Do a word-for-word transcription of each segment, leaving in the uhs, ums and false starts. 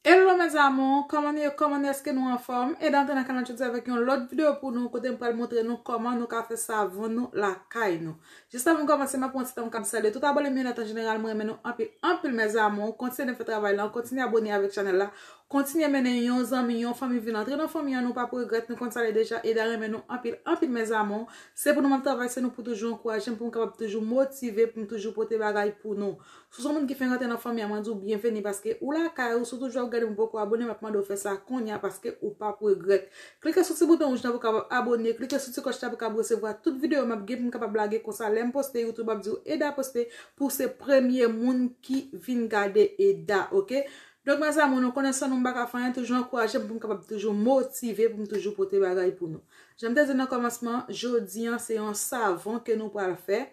Hello mes amours, kòman nou ye? Kòman nou, èske nou anfòm? Eda antre nan kanal jodi avèk yon lòt videyo pou nou, kote m pral montre nou kòman nou ka fè savon nou lakay nou. Jis avan m kòmanse, m ap pran ti tan pou m kab salye tout abòne m yo nèt an jeneral, mwen renmen nou anpil, anpil mes amours. Kontinye fè travay la, kontinye abòne avèk chanèl la, kontinye mennen yon zanmi, yon fanmi vin antre nan fanmi an, nou p ap regrèt, nou konn sa l ye deja, Eda renmen nou anpil, anpil mes amours. Se pou nou m ap travay, se nou pou toujou ankouraje m, pou m kapab toujou motive, pou m toujou pote bagay pou nou. Si w se yon moun ki fenk rantre nan fanmi an, mwen di w byenveni paske ou lakay ou, si w toujou ap gade m ou poko abòne, m ap mande w fè sa kounye a paske ou p ap regrèt. Klike sou ti bouton wouj la pou w kapab abòne, klike sou ti klòch la pou w kapab resevwa tout videyo m ap gen pou m kapab lage konsa. Lè m poste, YouTube ap di w Eda poste pou w se premye moun ki vin gade Eda, oke? Donk mes amours, nou konnen san nou m pa ka fè anyen, toujou ankouraje m pou m kapab toujou motive, pou m toujou pote bagay pou nou. Jan m te di nan kòmansman, jodi an se yon savon ke nou pral fè.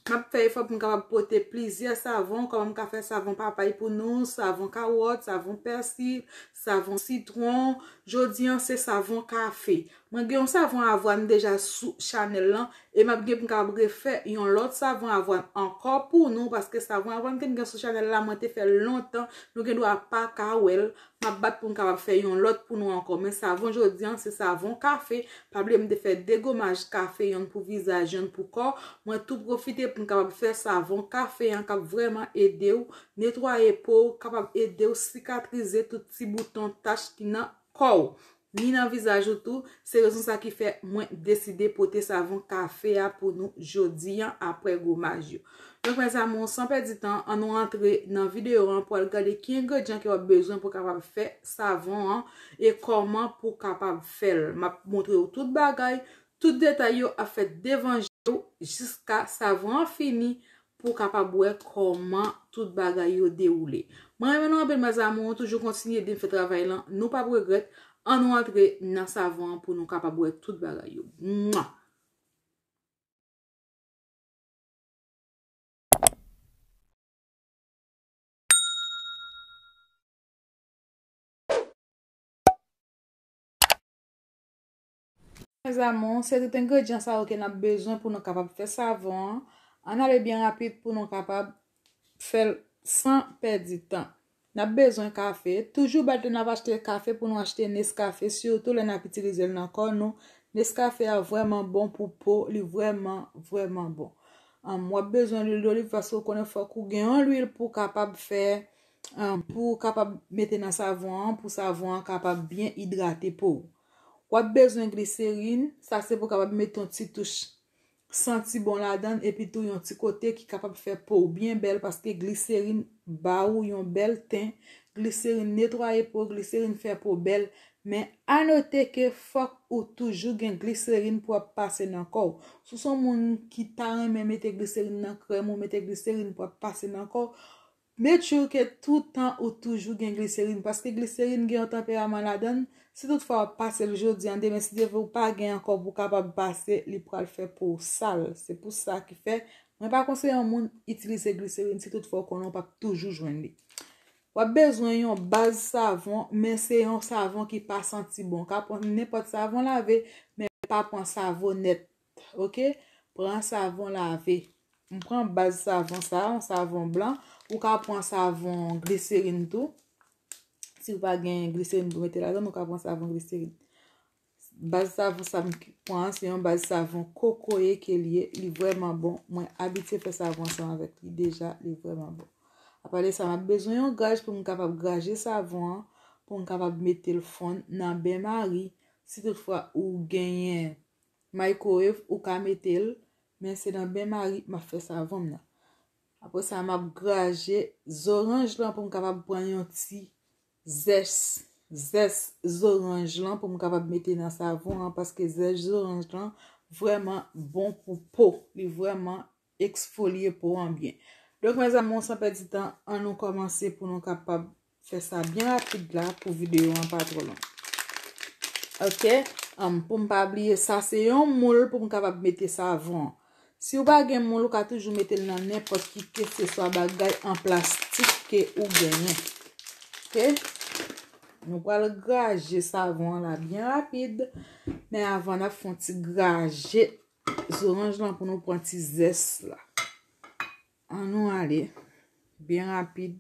M ap fè efò pou m kapab pote plizyè savon, kòman m ka fè savon papay pou nou, savon kawòt, savon pèsi, savon sitwon. Jodi an se savon kafe. Mwen gen yon savon avwàn deja sou chanèl lan, e m ap gen pou m kapab refè yon lòt savon avwàn ankò pou nou, paske savon avwàn ke n gen sou chanèl la, mwen te fè l lontan, nou gen dwa pa ka wè l. M ap bat pou m kapab fè yon lòt pou nou ankò. Men savon jodi an, se savon kafe. Pa bliye m te fè de gomaj kafe, yonn pou vizaj, yonn pou kò. Mwen tou pwofite pou m kapab fè savon kafe an k ap vrèman ede w netwaye po w, kapab ede w sikatrize tout ti bouton tach ki nan kò w, ni nan vizaj ou tou. Se rezon sa ki fè mwen deside pote savon kafe a pou nou jodi an apre gomaj yo. Donk mes amours, san pèdi tan, ann nou antre nan videyo an pou al gade ki engredyan ke w ap bezwen pou w kapab fè savon an e kòman pou w kapab fè l. M ap montre w tout bagay, tout detay yo ap fèt devan je w jiska savon an fini pou w kapab wè kòman tout bagay yo dewoule. Mwen renmen nou anpil mes amours, toujou kontinye ede m fè travay lan, nou p ap regrèt. Ann nou antre nan savon an pou nou kapab wè tout bagay yo. Mwa! Mes amours, se tout engredyan sa yo ke n ap bezwen pou nou kapab fè savon an. Ann ale byen rapid pou nou kapab fè l san pèdi tan. N ap bezwen kafe. Toujou bat lè n ap achte kafe pou nou achte Nescafe, sitou lè n ap itilize l nan kò nou. Nescafe a vrèman bon pou po, li vrèman, vrèman bon. Ann, w ap bezwen lwil doliv paske w konnen fòk ou gen yon lwil pou w kapab fè, ann, pou w kapab mete nan savon an, pou savon an kapab byen idrate po w. W ap bezwen gliserin, sa se pou w kapab mete yon ti touch santi bon ladan l, epi tou yon ti kote ki kapab fè po w byen bèl, paske gliserin ba ou yon bèl ten, gliserin netwaye po, gliserin fè po bèl, men anote ke fòk ou toujou gen gliserin pou w ap pase nan kò w. Si w se yon moun ki ta renmen mete gliserin nan krèm ou mete gliserin pou w ap pase nan kò w, make sure ke toutan ou toujou gen gliserin, paske gliserin gen yon tanperaman ladan l. Si toutfwa w ap pase l jodi an, demen, si Dye vle, ou pa gen ankò pou w kapab pase, li pral fè po w sal. Se pou sa ki fè, mwen pa konseye yon moun itilize gliserin si toutfwa w konnen w p ap toujou jwenn li. W ap bezwen yon baz savon, men se yon savon ki pa santi bon. Ou ka pran nenpòt savon lave, men pa pran savonèt. Oke? Pran savon lave. M pran baz savon sa, yon savon blan. Ou ka pran savon gliserin tou. Si w pa gen gliserin pou mete ladan, ou ka pran savon gliserin. Baz savon sa m pran an, se yon baz savon kokoye ke l ye. Li vrèman bon. Mwen abitye fè savon ansanm avèk li deja. Li vrèman bon. Apa de sa, m ap bezwen yon graj pou m kapab graje savon an, pou m kapab mete l fonn nan bèmari. Si toutfwa ou genyen microwave, ou ka mete l, men se nan bèmari m ap fè savon m nan. Apre sa, m ap graje zoranj lan pou m kapab pran yon ti zès, zès zoranj lan pou m kapab mete nan savon an, paske zès zoranj lan vrèman bon pou po. Li vrèman eksfolye po an byen. Donk, mes amours, san pèdi tan, ann nou kòmanse pou nou kapab fè sa byen rapid la pou videyo an pa twò long. Oke? Anm, pou m pa bliye, sa se yon moul pou m kapab mete savon an. Si w pa gen moul, ou ka toujou mete l nan nenpòt ki keseswa bagay an plastik ke ou genyen. Oke? Nou pral graje savon an la byen rapid, men avan n ap fè yon ti graje zoranj lan pou nou pran ti zès la. Ann nou ale byen rapid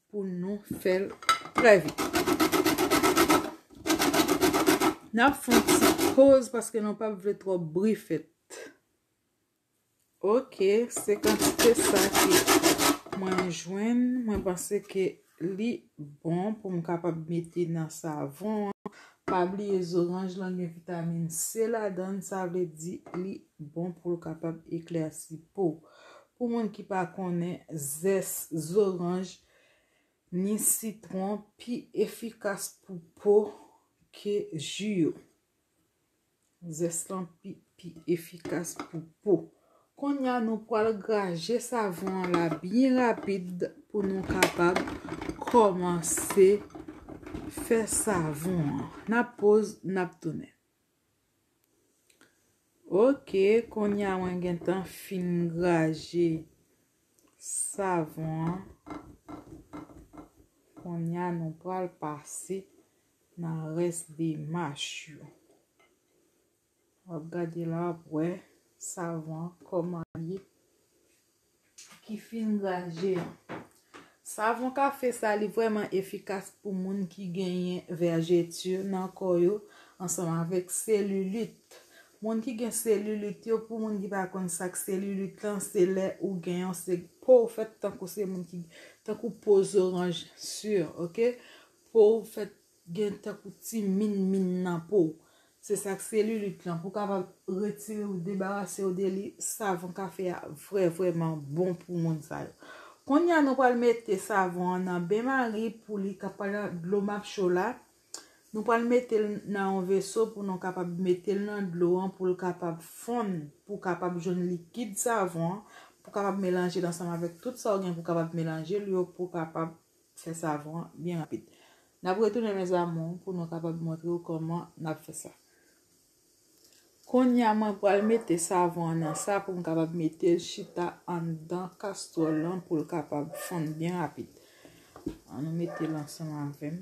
pou nou fè l trè vit. N ap fè yon ti poz paske nou p ap vle twòp bri fèt. Ok, se kantite sa ke mwen jwenn. Mwen panse ke li bon pou m kapab mete nan savon an. Pa bliye zoranj lan gen vitamin C ladan l, sa vle di li bon pou l kapab eklèsi po. Pou moun ki pa konnen, zès zoranj ni sitwon pi efikas pou po ke ji yo. Zès lan pi, pi efikas pou po. Kounye a, nou pral graje savon an la byen rapid pou nou kapab kòmanse fè savon an. N ap poz, n ap tounen. Ok, kounye a mwen gentan fin graje savon an. Kounye a nou pral pase nan rès demach yo. W ap gade la, w ap wè savon an kòman li ye ki fin graje an. Savon kafe sa, li vrèman efikas pou moun ki genyen vèjeti nan kò yo, ansanm avèk selilit. Moun ki gen selilit yo, pou moun ki pa konn sa k selilit lan, se lè ou gen yon se po w fèt tankou se moun ki, tankou po zoranj si, ok? Po w fèt gen tankou ti min min nan po w. Se sa k selilit lan. Pou w kapab retire w, debarase w de li, savon kafe a vrè, vrèman bon pou moun sa yo. Kounye a, nou pral mete savon an nan benmari pou li ka, pandan dlo m ap cho la, nou pral mete l nan yon veso pou nou kapab mete l nan dlo an pou l kapab fonn, pou w kapab jwenn likid savon an, pou w kapab melanje l ansanm avèk tout sa w gen pou w kapab melanje l yo, pou w kapab fè savon an byen rapid. N ap retounen, mes amours, pou nou kapab montre w kòman n ap fè sa. Kounye a, mwen pral mete savon an nan sa pou m kapab mete l chita anndan kastwòl lan pou l kapab fonn byen rapid. Ann nou mete l ansanm avè m.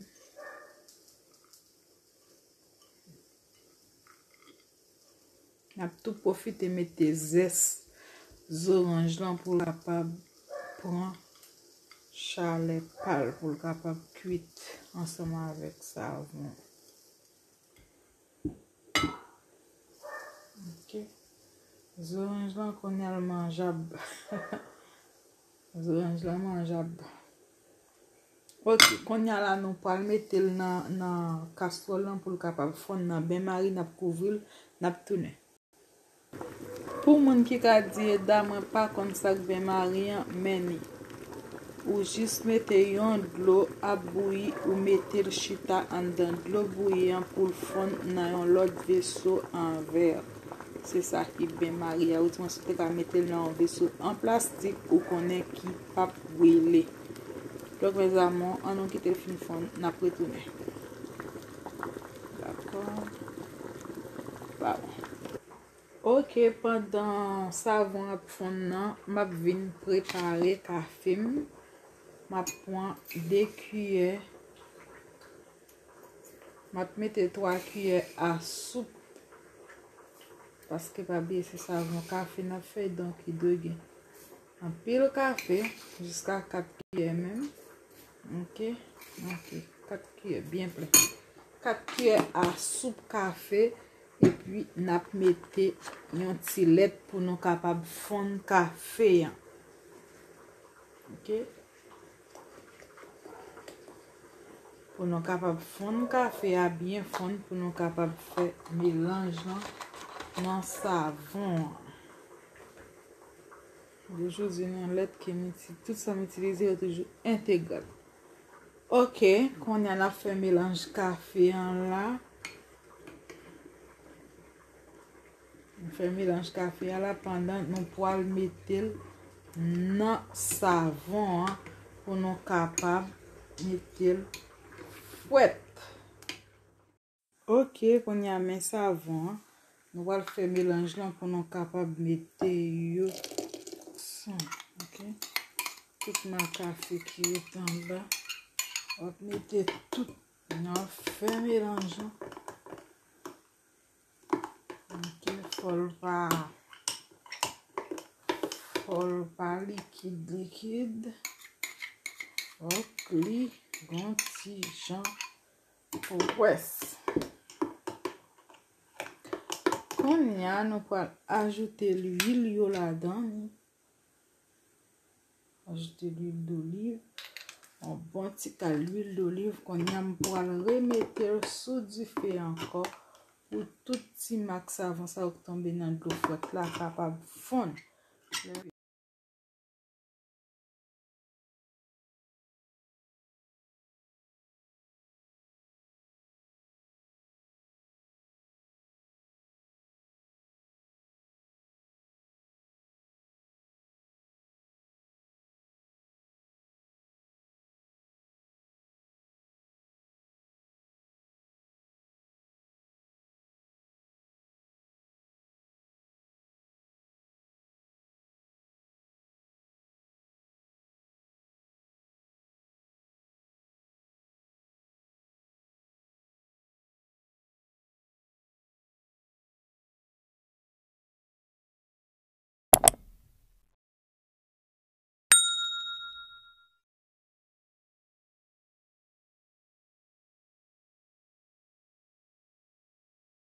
N ap tou pwofite mete zès zoranj lan pou l kapab pran chalè pa l, pou l kapab kwit ansanm avèk savon. Ok. Zoranj lan kounye a l manjab. Zoranj lan manjab. Ok, kounye a la nou pral mete l nan, nan kastwòl lan pou l kapab fonn nan benmari, n ap kouvri l, n ap tounen. Pou moun ki ka di, Eda, mwen pa konn sa k benmari an, men ni. Ou jis mete yon dlo ap bouyi, ou mete l chita anndan dlo bouyi an pou l fonn nan yon lòt veso an vè. Se sa ki benmari a. Ou di mwen si w te ka mete l nan yon veso an plastik, ou konnen ki p ap brile. Donk, mes amours, ann nou kite l fin fonn, n ap retounen. Dakò. Pardon. Ok, pandan savon ap fonn nan, m ap vin prepare kafe m. M ap pran de kiyè. M ap mete twa kiyè a soup. Paske pa bliye se savon kafe n ap fè, donk li dwe gen anpil kafe, jiska kat kiyè menm. Ok, ok, kat kiyè byen plen. Kat kiyè a soup kafe, epi n ap mete yon ti lèt pou nou kapab fonn kafe an. Ok. Pou nou kapab fonn kafe a byen fonn, pou nou kapab fè melanj lan nan savon an. Toujou di nou lèt ke m iti-, tout sa m itilize yo toujou entegral. Ok, kounye a n ap fè melanj kafe an la. Nou fè melanj kafe a la pandan nou pral mete l nan savon an pou nou kapab mete l fwèt. Ok, kounye a men savon an. Nou pral fè melanj lan pou nou kapab mete yo ansanm. Ok. Tout ma kafe ki ret anba. W ap mete tout. N ap fè melanj lan. Ok, fò l pa, fò l pa likid, likid. Fòk li Gon ti jan pwès. Kounye a, nou pral ajoute lwil yo ladan li. Ajoute lwil doliv. Yon bon ti kal lwil doliv. Kounye a, m pral remete l sou dife ankò pou tout ti mak savon sa yo k tonbe nan dlo frèt la kapab fonn.